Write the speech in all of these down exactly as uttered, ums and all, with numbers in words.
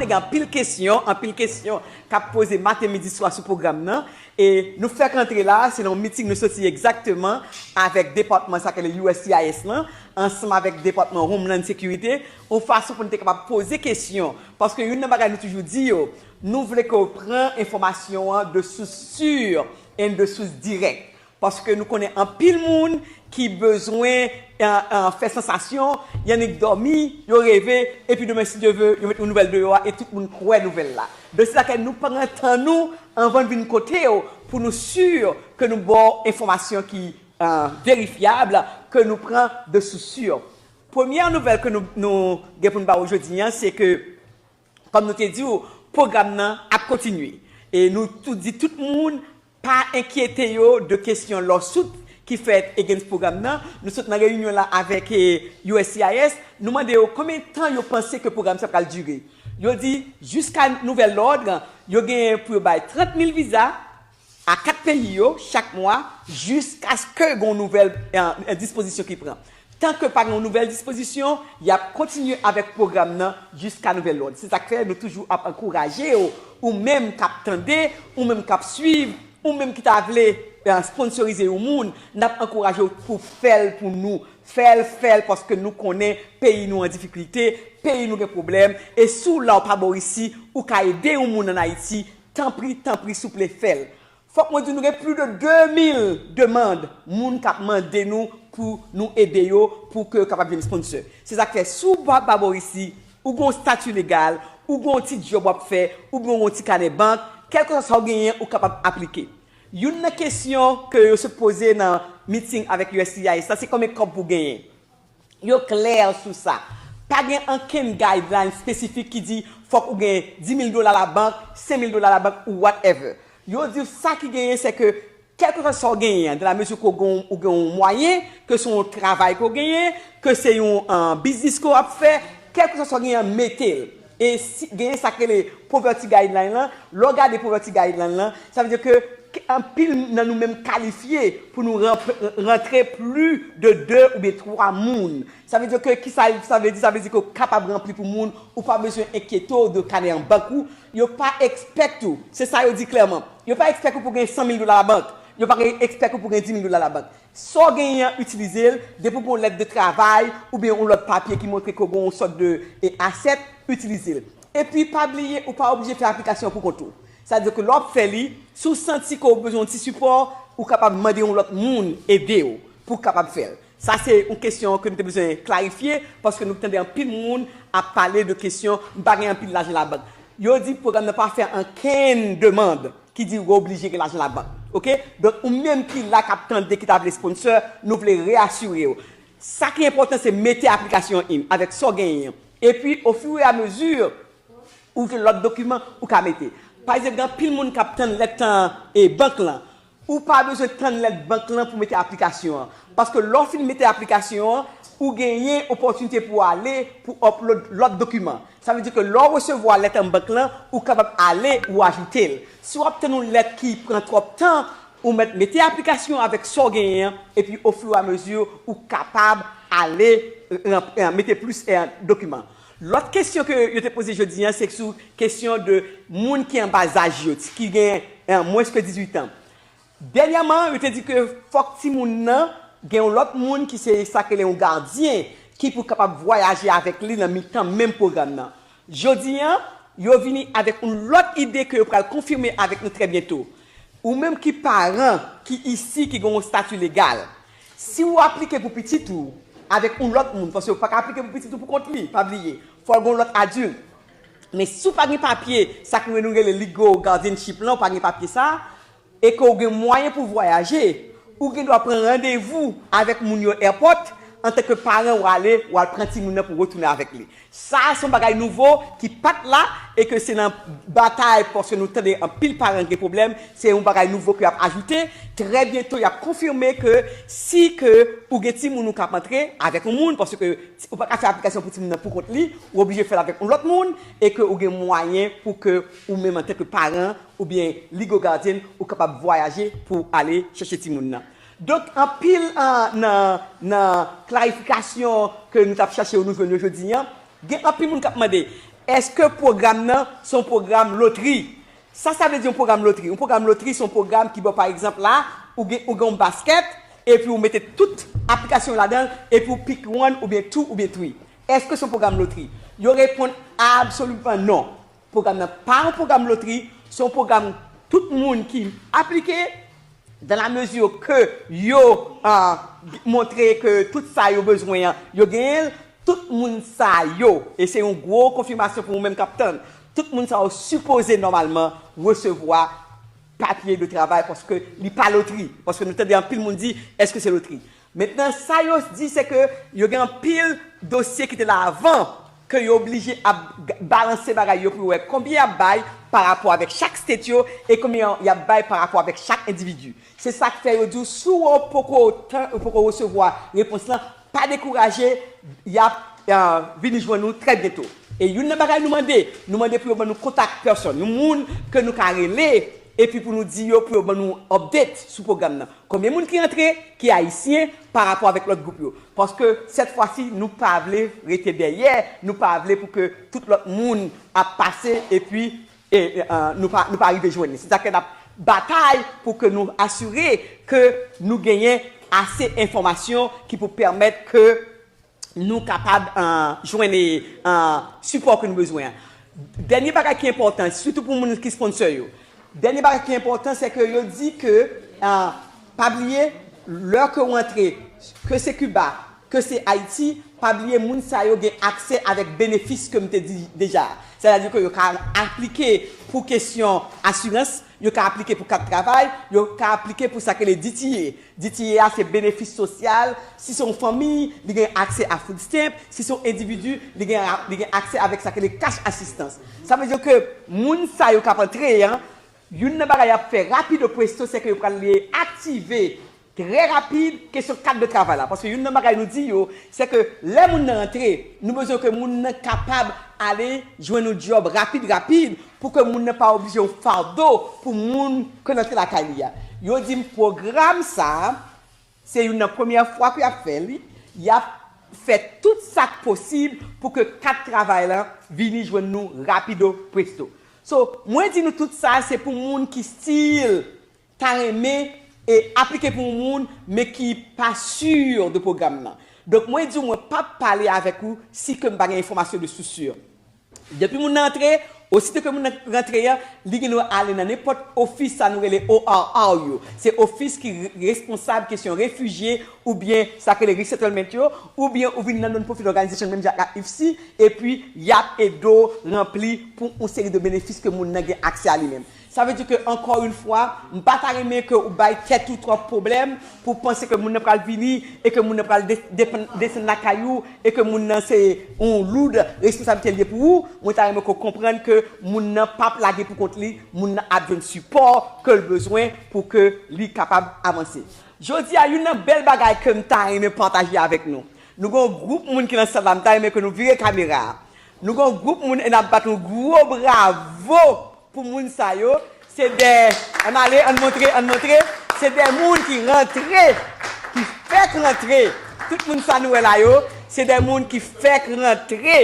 Gen anpil kesyon, anpil kesyon k ap poze maten, midi, swa sou pwogram nan. E nou fèk antre la, se nan yon miting nou soti egzakteman avèk depatman sa k rele U S C I S lan, ansanm avèk depatman Homeland Security, yon fason pou nou te kapab poze kesyon. Paske youn nan bagay nou toujou di yo, nou vle ke w pran enfòmasyon an de sous sur and de sous dirèk. Paske nou konnen anpil moun ki bezwen, eh, eh, fè sansasyon, y annik dòmi, yo reve, epi demen, si Dye ve, yo met yon nouvèl deyò a, e tout moun kwè nouvèl la. Donk, se sa ke nou pran tan nou, anvan n vin kote w, pou nou si ke nou ba w enfòmasyon ki, eh, verifyab, ke nou pran de sous sur. Premyè nouvèl ke nou, nou gen pou n ba w jodi a, se ke, kòm nou te di w, pwogram nan ap kontinye. E nou tou di tout moun, pa enkyete yo de kesyon lawsuit ki fèt against pwogram nan. Nou sot nan reyinyon la avèk, eh, U S C I S. Nou mande yo konbyen tan yo panse ke pwogram sa pral dire. Yo di, jiska nouvèl lòd, yo genyen pou yo bay trant mil viza a kat peyi yo chak mwa, jiskaske gen yon nouvèl, eh, eh, dispozisyon ki pran. Tan ke pa gen yon nouvèl dispozisyon, y ap kontinye avèk pwogram nan jiska nouvèl lòd. Se sa k fè nou toujou ap ankouraje w, ou menm k ap tande, ou menm k ap swiv, ou menm ki ta vle, eh, sponsorize yon moun, n ap ankouraje w pou fè l pou nou. Fè l, fè l, paske nou konnen peyi nou an difikilte, peyi nou gen pwoblèm, e si w la w pa bò isi, ou ka ede yon moun ann Ayiti, tanpri, tanpri, souple, fè l. Fòk mwen di nou gen plis de de mil demann moun k ap mande nou pou nou ede yo pou ke yo kapab vin sponsor. Se sa k fè si w pa, pa bò isi, ou gen yon stati legal, ou gen yon ti djòb w ap fè, oubyen yon ti kanè bank, kèlkeswa sa w genyen, ou kapab aplike. Youn nan kesyon ke yo sot poze nan miting avèk U S C I S la, se konbyen kòb pou genyen. Yo klè sou sa. Pa gen ankenn guideline espesifik ki di fòk ou gen dis mil dola labank, senk mil dola labank ou whatever. Yo di w sa ki genyen, se ke kèlkeswa sa w genyen an, dans la mesure ke w gen, ou gen yon mwayen, ke se yon travay ke w genyen, ke se yon, eh, biznis ke w ap fè, kèlkeswa sa w genyen an, mete l. E si, genyen sa k rele poverty guideline lan. Lè w gade poverty guideline lan, sa vle di ke, ke anpil nan nou menm kalifye pou nou ranp-, rantre plis de de oubyen twa moun. Sa vle di ke, kisa sa vle di? Sa vle di ke w kapab ranpli pou moun, ou pa bezwen enkyete w de kanè an bank ou. Yo pa expect ou. Se sa yo di klèman. Yo pa expect ou pou gen san mil dola labank. Yo pa gen expect ou pou gen dis mil dola labank. Sa w genyen an, itilize l. Depi w gen yon lèt de travay oubyen yon lòt papye ki montre ke w gen yon sòt de, e, asset, itilize l. Epi, pa bliye, ou pa oblije fè aplikasyon an pou kont ou. Sa vle di ke lè w ap fè li, si w santi ke w bezwen yon ti sipò, ou kapab mande yon lòt moun ede w pou w kapab fè l. Sa se yon kesyon ke nou te bezwen klarifye, paske nou tande anpil moun ap pale de kesyon, "M pa gen anpil lajan labank." Yo di pwogram nan pa fè ankenn demann ki di w oblije gen lajan labank. Oke? Donk, ou menm ki la k ap tande, ki ta vle sponsor, nou vle reyasire w. Sa ki enpòtan, se mete aplikasyon in avèk sa w genyen an. Epi, au fur et à mesure, ou gen lòt dokiman ou ka mete. Pa egzanp, gen anpil moun k ap tann lèt, e, bank lan. Ou pa bezwen tann lèt bank lan pou mete aplikasyon an. Paske lè w fin mete aplikasyon an, ou genyen opòtinite pou w ale pou upload lòt dokiman. Sa vle di ke lè w resevwa lèt an bank lan, ou kapab ale ou ajoute l. Si w ap tann yon lèt ki pran twòp tan, ou mèt mete aplikasyon avèk sa w genyen an, epi au fur et à mesure, ou kapab ale, e, e, mete plis, e, dokiman. Lòt kesyon ke yo te poze jodi a, se sou kesyon de moun ki an ba zaj yo, ki gen, e, mwens ke dizuit an. Dènyèman, yo te di ke fòk timoun nan gen yon lòt moun ki se sa k rele yon gadyen ki pou kapab vwayaje avèk li nan mitan menm pwogram nan. Jodi a, yo vini avèk yon lòt ide ke yo pral konfime avèk nou trè byento. Ou menm ki paran, ki isi, ki gen yon stati legal, si w aplike pou pitit ou avèk yon lòt moun, paske w pa ka aplike pou pitit ou pou kont li, pa bliye, fò l gen yon lòt adilt. Men si w pa gen papye, sa ke nou rele legal guardianship lan, w pa gen papye sa, e ke w gen mwayen pou w vwayaje, ou gen dwa pran randevou avèk moun yo airport, antanke paran w ale, w al pran timoun nan pou w retounen avèk li. Sa a se yon bagay nouvo ki pa t la, e ke se nan batay, paske nou tande anpil paran gen pwoblèm, se yon bagay nouvo ke y ap ajoute. Trè byento, y ap konfime ke si ke ou gen timoun ou k ap antre avèk yon moun, paske ou pa ka fè aplikasyon pou timoun nan pou kont li, ou oblije fè l avèk yon lòt moun, e ke ou gen mwayen pou ke ou menm antanke paran, oubyen legal guardian, ou kapab vwayaje pou w ale chèche timoun nan. Donk, anpil, ah, nan, nan klarifikasyon ke nou t ap chèche yo, nou jwenn yo jodi a. Gen anpil moun k ap mande, Èske pwogram nan se yon pwogram lotri? Sa sa vle di yon pwogram lotri? Yon pwogram lotri se yon pwogram ki, bon, pa egzanp la, ou gen, ou gen yon baskèt, epi ou mete tout aplikasyon yo ladan l, epi ou pick one oubyen two oubyen three. Èske se yon pwogram lotri? Yo reponn absoliman non. Pwogram nan pa yon pwogram lotri, se yon pwogram tout moun ki aplike, dans la mesure ke yo, ah, montre ke tout sa yo bezwen an, yo genyen l, tout moun sa yo, e se yon gwo konfimasyon pou ou menm k ap tann, tout moun sa yo sipoze nòmalman resevwa papye de travay, paske li pa lotri, paske nou tande anpil moun di, èske se lotri? Mentnan, sa yo di, se ke yo gen anpil dosye ki te la avan, ke yo oblije ap g- balanse bagay yo pou yo wè konbyen y ap bay pa rapò avèk chak state yo, e konbyen y ap bay pa rapò avèk chak endividi. Se sa k fè yo di w, si w poko tan, ou poko resevwa repons lan, pa dekouraje, y ap, euh, vini jwenn ou trè byento. E youn nan bagay nou mande, nou mande pou yo ban nou kontak pèsòn, yon moun ke nou ka rele, epi pou nou di yo, pou yo ban nou update sou pwogram nan. Konbyen moun ki rantre, ki ayisyen, pa rapò avèk lòt gwoup yo? Paske, sèt fwa si, nou pa vle rete dèyè, nou pa vle pou ke tout lòt moun ap pase, epi, e, e, euh, nou pa, nou pa rive jwenn li. Se sa k fè n ap batay pou ke nou asire ke nou genyen ase enfòmasyon ki pou pèmèt ke nou kapab, euh, jwenn, euh, sipò ke nou bezwen an. Dènye bagay ki enpòtan, sitou pou moun ki sponsor yo. Dènye bagay ki enpòtan, se ke yo di ke, euh, pa bliye, lè ke w antre, ke se Kiba, ke se Ayiti, pa bliye moun sa yo gen aksè avèk benefis ke m te di deja. Sètadi ke yo ka aplike pou kesyon asirans, yo ka aplike pou kat travay, yo ka aplike pou sa ke le D T A. D T A a se benefis sosyal. Si se yon fanmi, li gen aksè a food stamp. Si se yon endividi, li gen, li gen aksè avèk sa ke le cash assistance. Sa vle di ke moun sa yo k ap antre an, youn nan bagay y ap fè rapido presto, se ke yo pral aktive trè rapid kesyon kad de travay la. Paske youn nan bagay nou di yo, se ke lè moun nan antre, nou bezwen ke moun nan kapab ale jwenn yon djòb rapid, rapid, pou ke moun nan pa oblije yon fado pou moun ke l antre lakay li a. Yo di m pwogram sa, se youn nan premyè fwa ke y ap fè li, y ap fè tout sa k posib pou ke kad travay la vini jwenn nou rapido presto. So, mwen di nou tout sa, se pou moun ki still ta renmen e aplike pou yon moun, men ki pa si de pwogram nan. Donk, mwen di w, mwen p ap pale avèk ou si ke m pa gen enfòmasyon de sous si. Depi moun nan antre, osito ke moun nan rantre an, li gen dwa ale nan nenpòt ofis sa nou rele O R R yo. Se ofis ki re- responsab kesyon refijye oubyen sa k rele resettlement yo, oubyen ou vin nan non-profit organization menm jan ak I F C, epi y ap ede w ranpli pou yon seri de benefis ke moun nan gen aksè a li menm. Sa vle di ke, ankò yon fwa, m pa ta renmen ke ou bay tèt ou twòp pwoblèm pou w panse ke moun nan pral vini e ke moun nan pral de- depann- desann lakay ou e ke moun nan se yon loud responsablite l ye pou ou. Mwen ta renmen ke w konprann ke moun nan p ap lage pou kont li, moun nan ap jwenn sipò ke l bezwen pou ke li kapab avanse. Jodi a, youn nan bèl bagay ke m ta renmen pataje avèk nou. Nou gen yon gwoup moun ki nan sal la, m ta renmen ke nou vire kamera a. Nou gen yon gwoup moun e n ap bat yon gwo bravo pou moun sa yo. Se de, ann ale, ann montre, ann montre. Se de moun ki rantre, ki fèk rantre. Tout moun sa nou wè la yo, se de moun ki fèk rantre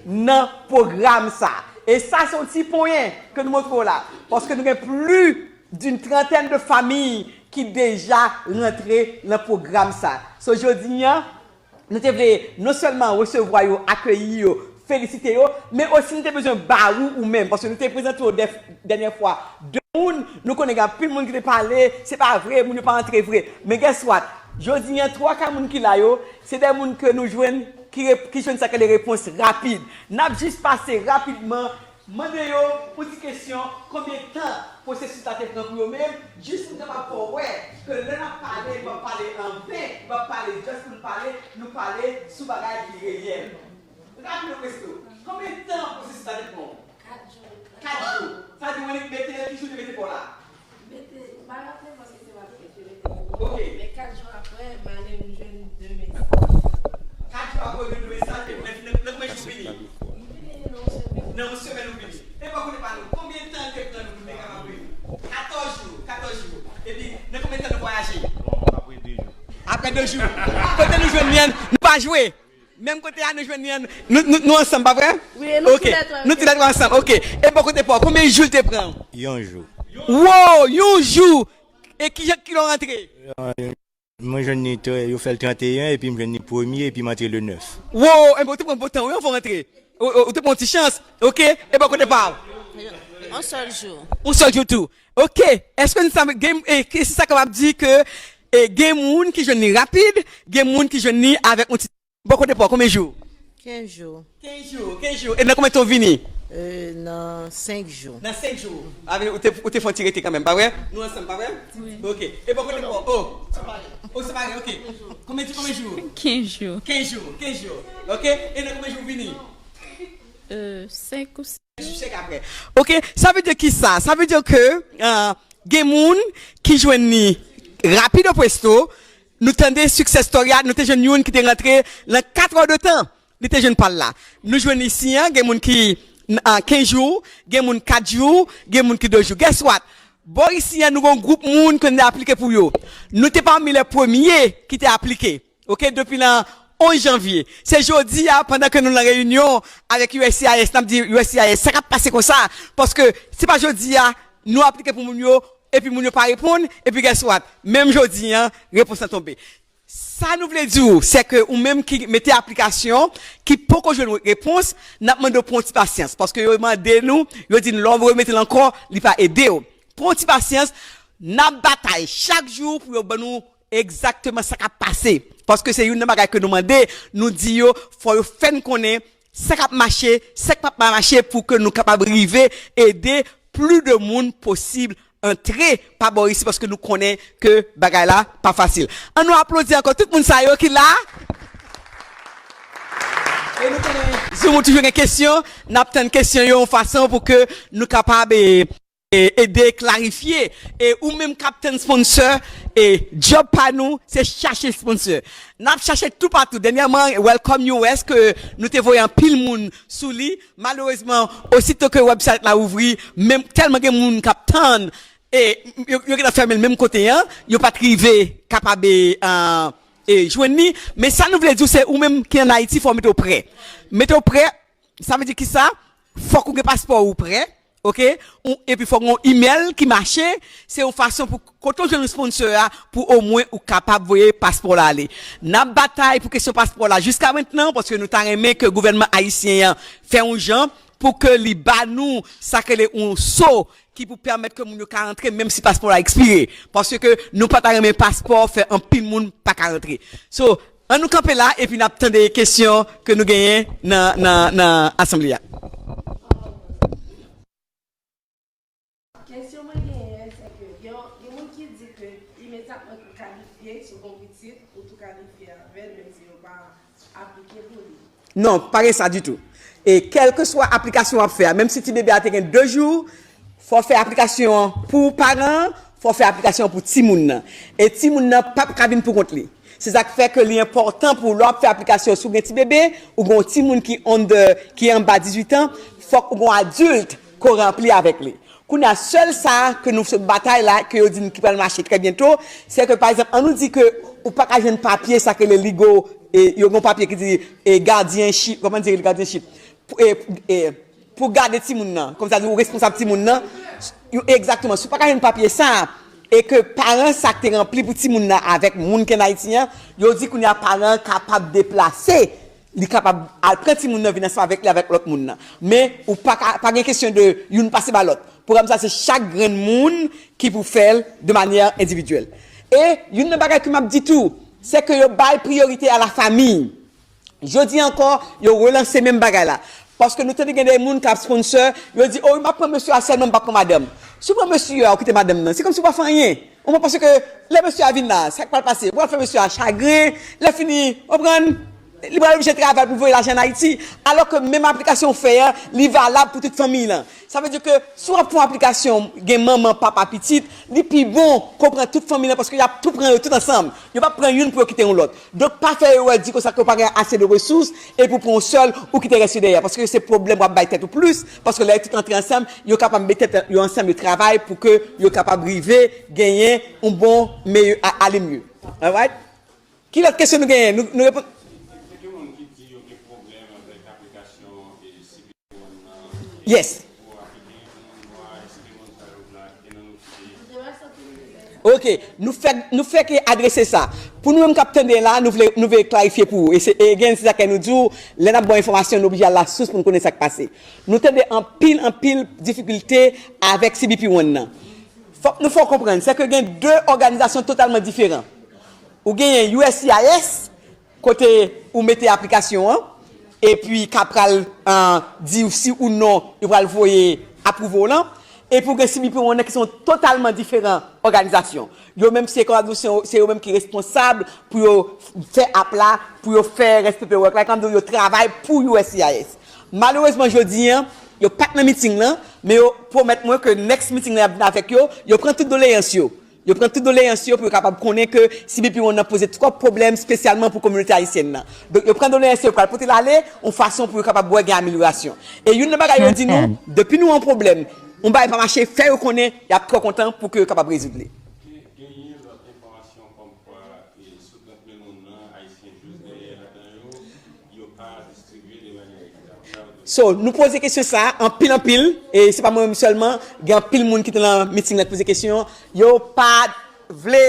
nan pwogram sa. E sa se yon ti ponyen ke nou montre w la. Paske nou gen plis d'une trentaine de familles ki deja rantre nan pwogram sa. So, jodi a, nou te vle non sèlman resevwa yo, akeyi yo, felisite yo, men osi nou te bezwen ba ou, ou menm, paske nou te prezante w dè- dènyè fwa de moun, nou konnen gen anpil moun ki te pale, se pa vre, moun yo pa antre vre. Men guess what? Jodi a, twa ka moun ki la yo, se de moun ke nou jwenn, ki, re- ki jwenn sa k rele repons rapid. N ap jis pase rapidman, mande yo yon ti kesyon, konbyen tan pwosesis la te pran pou yo menm, jis pou n kapab fè w wè ke lè n ap pale, n p ap pale an ven, n p ap pale just pou n pale, nou pale sou bagay ki reyèl. Rapido presto, konbyen tan pwosesis la te pran w? Kat jou. Kat jou. Sa di w mete ki jou te mete pa w la? Mete, m pa raple paske se maten ke mete. Ok. Men kat jou apre, m ale m jwenn de mesaj. Kat jou apre, w jwenn de mesaj, epi nan, nan, nan konbyen jou w vini? M vini nan yon semèn. Nan yon semèn ou vini. Epa koute pa nou, konbyen tan te pran nou pou nou te kapab vini? Katòz jou, katòz jou. Epi, nan konbyen tan nou vwayaje? Apre de jou. Apre de jou. Kote nou jwenn li an, nou pa jwe. Menm kote a nou jwenn li an, nou, nou, nou ansanm, pa vre? Wi, e nou Ok. Tou lè twa, Nou ok. Tou lè twa ansanm, ok. E bò kote pa w, konbyen jou l te pran? Yon jou. Wow, yon jou! E ki jan, ki lè w rantre? Mwen jwenn li, te- yo fè l trannteyen, epi m jwenn li premye, epi m antre le nèf. Wow, enben, ou te pran bon tan, wi, anvan w antre. Ou, ou, ou te pran yon ti chans, ok? E bò kote pa w? Yon sèl jou. Yon sèl jou tou. Ok, èske nou sa gen, e, ke si sa kapab di ke, e, gen moun ki jwenn li rapid, gen moun ki jwenn li avèk yon ti Bò kote pa w, konbyen jou? Kenz jou. Kenz jou, kenz jou. E nan konbyen tan w vini? Euh, nan senk jou. Nan senk jou. Avè, ou te, ou te fè yon ti rete kanmenm, pa vre? Nou ansanm, pa vre? Wi. Ok. E bò kote pa w? Oh, separe. Oh, separe, ok. Konbyen jou, konbyen jou? Kenz jou. Kenz jou, kenz jou. Ok. E nan konbyen jou w vini? Euh, senk ou Jou chèk apre. Ok, sa vle di ki sa? Sa vle di ke, ah, gen moun ki jwenn li rapid o presto. Nou tande success story a, nou te jwenn youn ki te rantre nan kat è de tan. Li te jwenn pa l la. Nou jwenn isi an, gen moun ki, ah, kenz jou, gen moun kat jou, gen moun ki de jou. Guess what? Bò isi an, nou gen yon gwoup moun ke nou te aplike pou yo. Nou te pami lè premye ki te aplike. Ok, depi nan onz janvye. Se jodi a, pandan ke nou nan reyinyon avèk U S C I S, n ap di U S C I S, sa k ap pase konsa? Paske se pa jodi a, nou aplike pou moun yo, epi moun yo pa reponn, epi guess what? Menm jodi a, repons lan tonbe. Sa nou vle di w, se ke ou menm ki mete aplikasyon, ki poko jwenn repons, n ap mande w pran yon ti pasyans. Paske yo mande nou, yo di n lè w remete l ankò, li pa ede w. Pran yon ti pasyans, n ap batay chak jou pou yo ban nou egzakteman sa k ap pase. Paske se youn nan bagay ke nou mande, nou di yo, fò yo fè n konnen sa k ap mache, sa k p ap mache pou ke nou kapab rive ede plis de moun posib antre pa bò isi, paske nou konnen ke bagay la pa fasil. An nou aplodi ankò tout moun sa yo ki la. E nou konnen Zoom ou toujou gen kesyon, n ap tann kesyon yo yon fason pou ke nou kapab, e, e, ede klarifye. E ou menm k ap tann sponsor, e djòb pa nou, se chache sponsor. N ap chache toupatou. Dènyèman, Welcome U S, ke nou te voye anpil moun sou li. Malerezman, osito ke website la ouvri, menm tèlman gen moun k ap tann, e yo, yo gentan fèmen l menm kote an, yo pa t rive kapab, e, e, jwenn li. Men sa nou vle di w, se ou menm ki ann Ayiti, fò w mete w prè. Mete w prè, sa vle di ki sa? Fòk ou gen paspò ou prè, ok? Ou, epi fòk ou gen yon email ki mache. Se yon fason pou kote w jwenn sponsor a, pou omwen ou kapab voye paspò la ale. N ap batay pou kesyon paspò la jiska mentnan, paske nou ta renmen ke gouvènman ayisyen an fè yon jan pou ke li ba nou sa k rele yon so ki pou pèmèt ke moun yo ka rantre, menm si paspò la ekspire. Paske nou pa ta renmen paspò fè anpil moun pa ka rantre. So, an nou kanpe la, epi n ap tande kesyon ke nou genyen nan, nan, nan asanble a. Kesyon mwen genyen, se ke gen, gen moun ki di ke imedyatman ke w kalifye, si w gen yon pitit, ou tou kalifye avè l, menm si yo pa aplike pou li. Non, pa gen sa ditou. E kèlkeswa aplikasyon w ap fè a, menm si ti bebe a te gen de jou, fò w fè aplikasyon an pou paran an, fò w fè aplikasyon an pou timoun nan. E timoun nan p ap ka vin pou kont li. Se sa k fè ke li enpòtan pou lè w ap fè aplikasyon, si w gen ti bebe, ou gen yon timoun ki under, ki anba dizuit an, fòk ou gen yon adilt ke w ranpli avèk li. Kounye a, sèl sa ke nou sot batay la, ke yo di n ki pral mache trè byento, se ke, pa egzanp, an nou di ke ou pa ka jwenn papye, sa ke le ligo, e, yo gen yon papye ki di, e, guardianship, kòman di guardianship? Pou, e, e, pou gade timoun nan, kòmsa di ou responsab timoun nan, yo, egzakteman, si w pa ka jwenn papye sa, e ke paran sa k te ranpli pou timoun nan avèk moun ki ann Ayiti an, yo di kounye a paran an kapab deplase, li kapab al pran timoun nan vin ansanm avèk li avèk lòt moun nan. Men ou pa ka, pa gen kesyon de youn pase ba lòt. Pwogram sa se chak grenn moun ki pou fè l de manyè endividyèl. E youn nan bagay ke m ap di tou, se ke yo bay priyorite a la famiy. Jodi a ankò, yo relanse menm bagay la. Paske nou tande gen de moun k ap sponsor, yo di, "Oh, wi, m ap pran mesye a sèlman, m p ap pran madanm." Si w pran mesye a, ou kite madanm nan, se kòmsi w pa fè anyen. Ou konprann? Paske lè mesye a vin la, sa k pral pase? Ou pral fè mesye a chagren, lè fini, w konprann? Li pral oblije travay pou voye lajan ann Ayiti. Alò ke menm aplikasyon w fè a, li valab pou tout fanmiy lan. Sa vle di ke si w ap fè yon aplikasyon, gen manman, papa, pitit, li pi bon ke w pran tout fanmiy lan paske y ap tou pran yo tout ansanm. Yo p ap pran youn pou yo kite yon lòt. Donk, pa fè erè di konsa ke w pa gen ase de resous epi w pran yon sèl, ou kite rès yo dèyè. Paske se pwoblèm w ap bay tèt ou plis, paske lè yo tout antre ansanm, yo kapab met tèt yo ansanm, yo travay pou ke yo kapab rive genyen yon bon, meyè, a, ale mye. Alright? Ki lòt kesyon nou genyen? Nou, nou reponn. Yes. Ok, nou fèk, nou fèk adrese sa. Pou nou menm k ap tande la, nou vle, nou vle klarifye pou ou. E se, e gen, se sa ke nou di w, lè n ap ba w enfòmasyon, nou oblije al lasous pou nou konnen sa k pase. Nou tande anpil, anpil difikilte avèk C B P One nan. Fòk nou fè w konprann, se ke gen de òganizasyon totalman diferan. Ou genyen U S C I S, kote ou mete aplikasyon an, epi k ap pral, ah, di w si ou non, yo pral voye apwouve w lan. Epi ou gen C B P One nan ki se yon totalman diferan òganizasyon. Yo menm se kòm se yo, se yo menm ki responsab pou yo fè app la, pou yo fè rès paperwork la, kòm yo travay pou U S C I S. Malerezman, jodi an, yo pa t nan miting lan, men yo pwomèt mwen ke next miting lan y ap vin avèk yo, yo pran tout doleyans yo. Yo pran tout doleyans yo pou yo kapab konnen ke C B P One nan poze twòp pwoblèm, espesyalman pou kominote ayisyèn nan. Donk, yo pran doleyans yo, yo pral pote l ale, yon fason pou yo kapab wè gen amelyorasyon. E youn nan bagay yo di nou, depi nou an pwoblèm, yon bagay pa mache, fè yo konnen, y ap twò kontan pou ke yo kapab rezoud li. Genyen lòt enfòmasyon kòmkwa, e, sou trant mil moun nan, Ayisyen jis dèyè ladan yo, yo pa distribye de manyè ekitab. So, nou poze kesyon sa a anpil, anpil, e se pa mwen menm sèlman, gen anpil moun ki te nan miting la ki poze kesyon, yo pa vle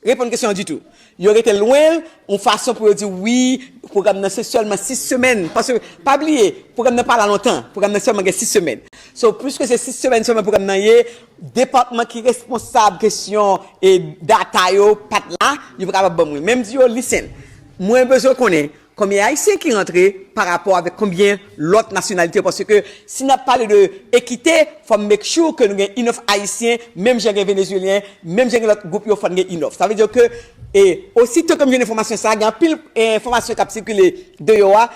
reponn kesyon an ditou. Yo rete lwen l, yon fason pou yo di wi, pwogram nan se sèlman sis semèn. Paske, pa bliye, pwogram nan pa la lontan, pwogram nan sèlman gen sis semèn. So, piske se sis semèn sèlman pwogram nan ye, depatman ki responsab kesyon e data yo pa t la, yo pa kapab ban mwen. Men m di yo, listen, mwen bezwen konnen konbyen Ayisyen ki rantre pa rapò avèk konbyen lòt nasyonalite, paske si n ap pale de ekite, fò m make sure ke nou gen enough Ayisyen, menm jan gen Venezuelyen, menm jan gen lòt gwoup yo, fò n gen enough. Sa vle di ke, e, osito ke m jwenn enfòmasyon sa a, gen anpil, e, enfòmasyon k ap sikile deyò a,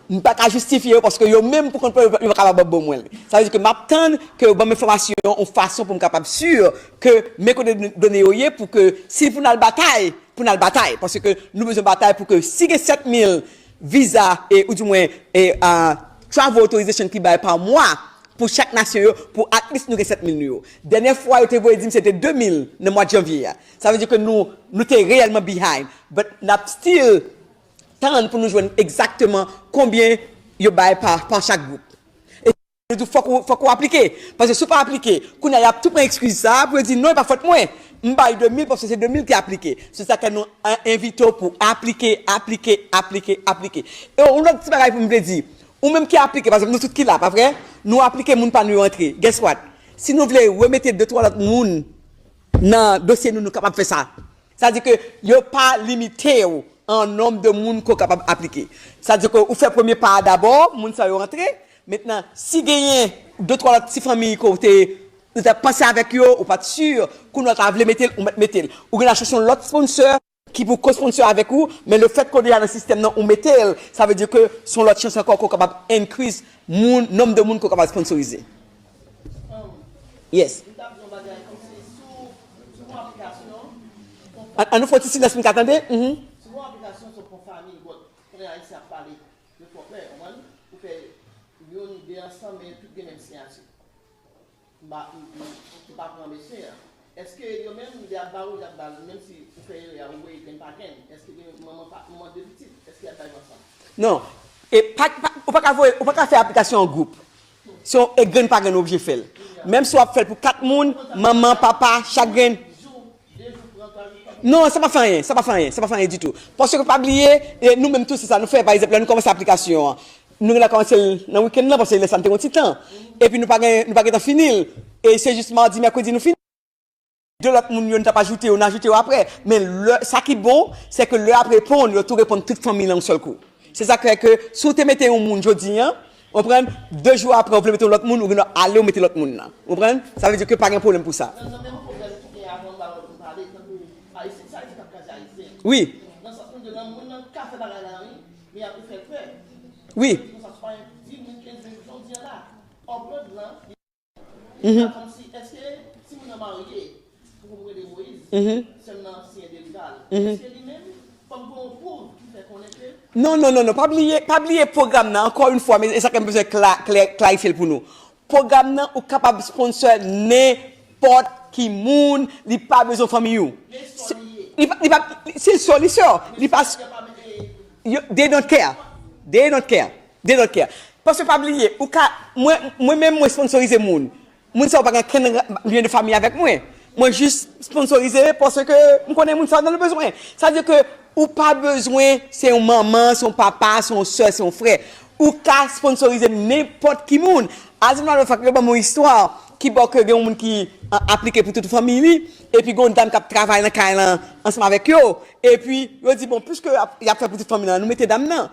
m pa ka jistifye yo paske yo menm pou kont yo, yo pa kapab ban mwen l. Sa vle di ke m ap tann ke yo ban m enfòmasyon yon fason pou m kapab si ke men kote done yo ye pou ke si pou n al batay, pou n al batay. Paske nou bezwen batay pou ke si gen sèt mil viza, e, ou di mwen, e, a, travel authorization ki bay pa mwa pou chak nasyon yo, pou at least nou gen sèt mil nou yo. Dènyè fwa yo te voye di m se te de mil nan mwa janvye a. Sa vle di ke nou, nou te reyèlman behind. But n ap still tann pou nou jwenn egzakteman konbyen yo bay pa, pa chak gwoup. E yo di w fòk ou, fòk ou aplike. Paske si w pa aplike, kounye a y ap tou pran ekskiz sa a pou yo di non, e pa fòt mwen. M bay de mil paske se de mil ki aplike. Se sa ke nou a-, envite w pou aplike, aplike, aplike, aplike. E yon lòt ti bagay pou m vle di, ou menm ki aplike, pa egzanp, nou tout ki la, pa vre? Nou aplike, moun pa nou yo antre. Guess what? Si nou vle remete de twa lòt moun nan dosye nou, nou kapab fè sa. Sa di ke yo pa limite w an nonb de moun ke w kapab aplike. Sa di ke ou fè premye pa a dabò, moun sa yo antre. Mentnan, si genyen de twa lòt ti fanmi ke w te, ou te panse avèk yo, ou pa t si, kounye a w ta vle mete l, ou mèt mete l. Ou gen dwa chèche yon lòt sponsor ki pou ko-sponsor avèk ou, men le fèt ke w deja nan sistèm nan, ou mete l, sa vle di ke se yon lòt chans ankò ke w kapab increase moun, nonb de moun ke w kapab sponsorize. Yes. An, an nou fè yon ti silans pou n ka tande. Mhm. Sou yon aplikasyon, se pou fanmi, bon, kounye a Ayisyen ap pale de fòfè, ou konprann? Ou fè youn, de ansanm, men tout gen menm siyati. M pa, m, m, m pa pran mesye a. Èske yo menm, lè y ap ba ou, y ap ba l, menm si ou fè erè a, ou wè gen pa gen, èske gen manman pa, manman de pitit, èske y ap bay ansanm? Non. E pa, pa, ou pa ka voye, ou pa ka fè aplikasyon an gwoup. Se yon e grenn pa grenn oblije fè l. Menm si w ap fè l pou kat moun, manman, papa, chak grenn. Non, sa pa fè anyen, sa pa fè anyen, sa pa fè anyen ditou. Paske pa bliye, e nou menm tou, se sa nou fè. Pa egzanp, lè nou kòmanse aplikasyon an, nou la kòmanse l nan wikenn nan, paske lè sa n te yon ti tan. Epi nou pa gen, nou pa gentan fini l. E se jis madi, mèkredi nou fini. De lòt moun yo, nou t ap ajoute yo, n ajoute yo apre. Men lè, sa ki bon, se ke lè y ap reponn, yo tou reponn tout fanmi lan yon sèl kou. Se sa k fè ke si w te mete yon moun jodi an, w konprann, de jou apre, w vle mete yon lòt moun, ou gen dwa ale, w mete lòt moun nan. W konprann? Sa vle di ke pa gen pwoblèm pou sa. Nan, nan menm pwoblèm ki gen avan nou ba lòt moun pale, tankou Ayisyen, sa Ayisyen k ap kraze Ayisyen. Wi. Nan sans moun yo, nan moun nan ka fè bagay la, wi, men y ap fè l pè. Wi. Konsa, se pa gen dis moun, kenz moun, jodi an la, upload lan, Mhm. Kòmsi, èske timoun nan marye, pou m rele Moyiz, Mhm. sè m nan siyen deliva l? Mhm. Èske li menm, fò m gen yon pwouv ki fè konnen ke Non, non, non, non, pa bliye, pa bliye pwogram nan, ankò yon fwa, men e sa ke m bezwen kla-, klè-, klarifye l pou nou. Pwogram nan, ou kapab sponsor nenpòt ki moun, li pa bezwen fanmi ou. Men sò li ye. Li pa, li pa, si l sò, li sò. Li pa, yo, they don't care. They don't care. They don't care. Paske pa bliye, ou ka, mwen, mwen menm, mwen sponsorize moun. Moun sa yo pa gen kenn ra- lyen de fanmi avèk mwen. Mwen jis sponsorize paske m konnen moun sa yo nan bezwen. Sa vle di ke ou pa bezwen se yon manman, se yon papa, se yon sè, se yon frè. Ou ka sponsorize nenpòt ki moun. As a matter of fact, yo ban m yon istwa ki bò ke gen yon moun ki a- aplike pou tout fanmi li, epi gen yon dam k ap travay nan kay lan ansanm avèk yo, epi yo di, bon, piske y ap, y ap fè pou tout fanmi lan, nou mete dam nan.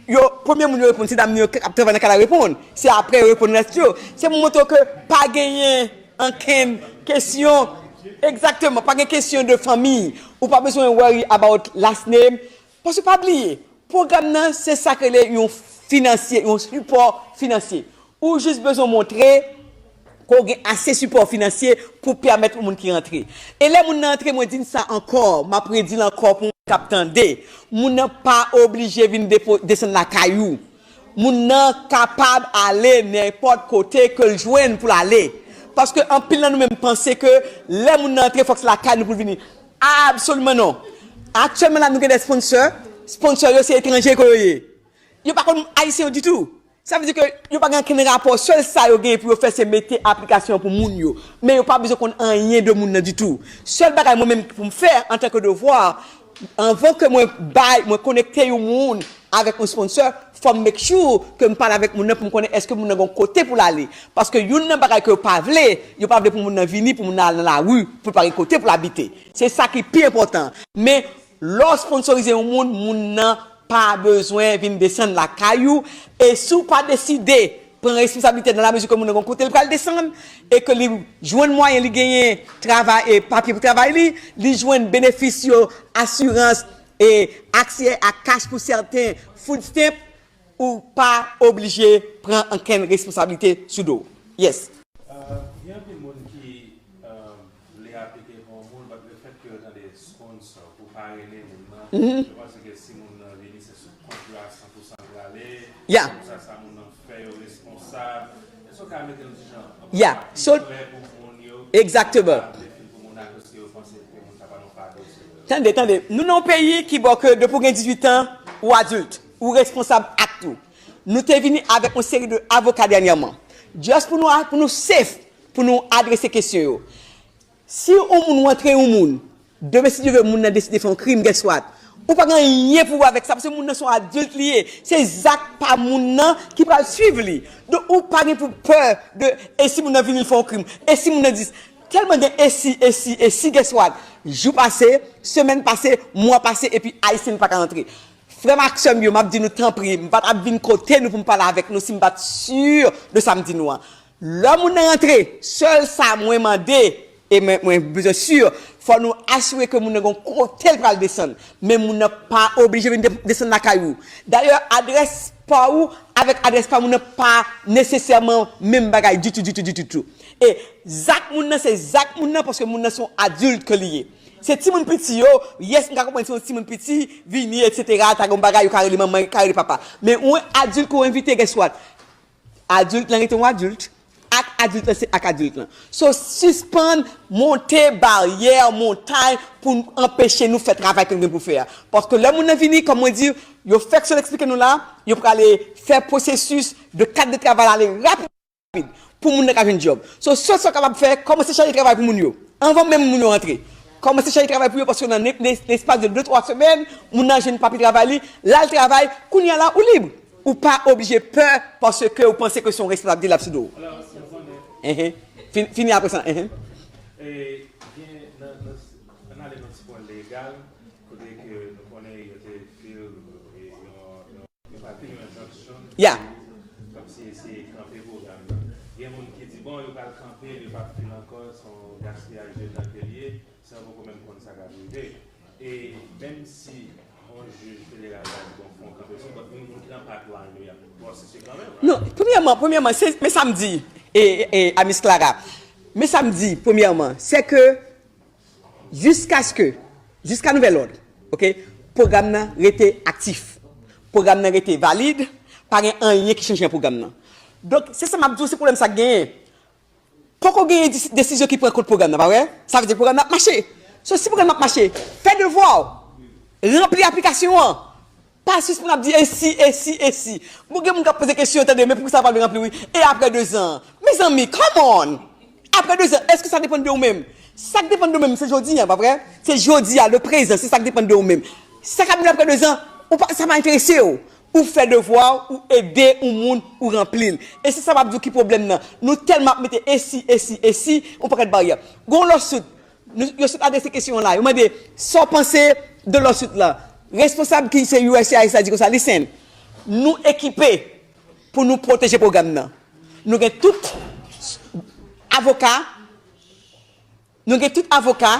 Yo, premye moun yo reponn, se dam yo k ap travay nan kay la reponn. Se apre yo reponn rès yo. Se pou montre w ke pa genyen ankenn kesyon. Egzakteman, pa gen kesyon de fanmi. Ou pa bezwen worry about last name. Paske pa bliye, pwogram nan, se sa k rele yon finansye, yon sipò finansye. Ou jis bezwen montre ke w gen ase sipò finansye pou pèmèt yon moun ki rantre. E lè moun nan antre, mwen di n sa ankò, m ap redi l ankò pou moun k ap tande. Moun nan pa oblije vin depo- desann lakay ou. Moun nan kapab ale nenpòt kote ke l jwenn pou l ale. Paske anpil nan nou menm panse ke lè moun nan antre, fòk se lakay nou pou l vini. Absoliman non. Aktyèlman la, nou gen de sponsor. Sponsor yo, se etranje ke yo ye. Yo pa konn ayisyen yo ditou. Sa vle di ke yo pa gen okenn rapò. Sèl sa yo gen pou yo fè, se mete aplikasyon pou moun yo. Men yo pa bezwen konn anyen de moun nan ditou. Sèl bagay mwen menm pou m fè antanke devwa, anvan ke mwen bay, mwen konekte yon moun avèk yon sponsor, fò m make sure ke m pale avèk moun nan pou m konnen èske moun nan gen yon kote pou l ale. Paske youn nan bagay ke yo pa vle, yo pa vle pou moun nan vini, pou moun nan al nan lari, pou l pa gen kote pou l abite. Se sa ki pi enpòtan. Men, lè w sponsorize yon moun, moun nan pa bezwen vin desann lakay ou. E si w pa deside pran responsablite nan la mezi ke moun nan gen kote l pral desann, e ke li jwenn mwayen, li genyen travay e papye pou travay li, li jwenn benefis yo, asirans e aksè a kach pou sèten food stamp, ou pa oblije pran ankenn responsablite sou do w. Yes. Gen anpil moun ki vle aplike pou yon moun, but le fèt ke yo tande sponsor pou parene moun nan, yo panse ke si moun nan vini, se sou kont yo a san pou san l prale. Yeah. Konsa sa moun nan fè yo responsab. Èske w ka mete l ti jan Yeah. So- prè pou moun yo? Exactement. Defil pou moun akoz yo panse ke moun sa pa nan fado sou yo. Tande, tande. Nou nan yon peyi ki bò ke depi w gen dizuit an, ou adilt, ou responsab ak tou. Nou te vini avèk yon seri de avoka dènyèman. Just pou nou, pou nou safe, pou nou adrese kesyon yo. Si yon moun rantre yon moun, demen si Dye vle moun nan deside fè yon krim, guess what? Ou pa gen anyen pou wè avèk sa, paske moun nan se yon adilt li ye. Se zak pa moun nan ki pral swiv li. Donk, ou pa gen pou pè de, e si moun nan vini l fè yon krim? E si moun nan di, tèlman gen e si, e si, e si, guess what? Jou pase, semèn pase, mwa pase, epi Ayisyen pa ka rantre. Frè m ak sè m yo, m ap di nou tanpri, m pa t ap vin kote nou pou m pale avèk nou si m pa t si de sa m di nou an. Lè moun nan rantre, sèl sa mwen mande, e mwen, mwen bezwen si, fò nou asire ke moun nan gen yon kote l pral desann. Men moun nan pa oblije vin de- desann lakay ou. Dayè, adrès pa ou avèk adrès pa moun nan pa nesesèman menm bagay ditou, ditou, ditou, ditou. E zak moun nan se zak moun nan paske moun nan se yon adilt ke li ye. Se timoun piti yo, yes, m ka konprann se yon timoun piti, vini, etsetera, ta gen yon bagay, yo ka rele manman, yo ka rele papa. Men yon adilt ke w envite, guess what? Adilt lan rete yon adilt. Ak adilt lan, se ak adilt lan. So, sispann monte baryè, montay pou n anpeche nou fè travay ke n gen pou fè a. Paske lè moun nan vini, kòm mwen di, yo fèk sot eksplike nou la, yo prale fè pwosesis de kat de travay la ale rapid pou moun nan ka jwenn djòb. So, sèl sa w kapab fè, kòmanse chache travay pou moun yo. Anvan menm moun yo rantre. Kòmanse chache travay pou yo, paske nan ne- ne- lespas de de twa semèn, moun nan jwenn papye travay li, l al travay, kounye a la, ou lib. Ou pa oblije pè paske ou panse ke se yon responsabilite l ap sou do w. Enhen. Fin- Fini apre sa. Enhen. E gen nan, nan, ann ale nan ti pwen legal, kote ke nou konnen yo te fil e yon, yon, yo pa fil yon injunction, Yeah. Kòmsi eseye kanpe pwogram nan. Gen moun ki di, bon, yo pral kanpe l, yo p ap fil ankò, se yon gaspiyaj de tan ke l ye, san poko menm konn sa k ap rive. E menm si yon jij federal ta di, bon, fè yon kanpe sou, but gen moun ki nan pipeline yo, y ap pwosese kanmenm. Non, premyèman, premyèman, se, men sa m di, e, e, e, a Miss Clara, men sa m di, premyèman, se ke jiskaske, jiska nouvèl òd, oke, pwogram nan rete aktif. Pwogram nan rete valid, pa gen anyen ki chanje nan pwogram nan. Donk, se sa m ap di w, se pwoblèm sa k genyen. Poko genyen dis- desizyon ki pran kont pwogram nan, pa vre? Sa vle di pwogram nan ap mache. So, si pwogram nan ap mache, fè devwa w, ranpli aplikasyon an. Pa sispann ap di e si, e si, e si. Bon, gen moun k ap poze kesyon, tande, men poukisa sa pa vle ranpli, wi? E apre de zan? Mezanmi, come on! Apre de zan, èske sa depann de ou menm? Sa k depann de ou menm, se jodi a, pa vre? Se jodi a, le prezan, se sa k depann de ou menm. Sa k ap vin apre de zan, ou pa, sa pa enterese w. Ou fè devwa w, ou ede yon moun, ou ranpli l. E se sa m ap di w ki pwoblèm nan. Nou tèlman ap mete e si, e si, e si, yon pakèt baryè. Gon lawsuit, nou, yo sot adrese kesyon an la. Yo mande, sa w panse de lawsuit la? Responsab ki se U S C I S la di konsa, listen, nou ekipe pou nou pwoteje pwogram nan. Nou gen tout avoka, nou gen tout avoka,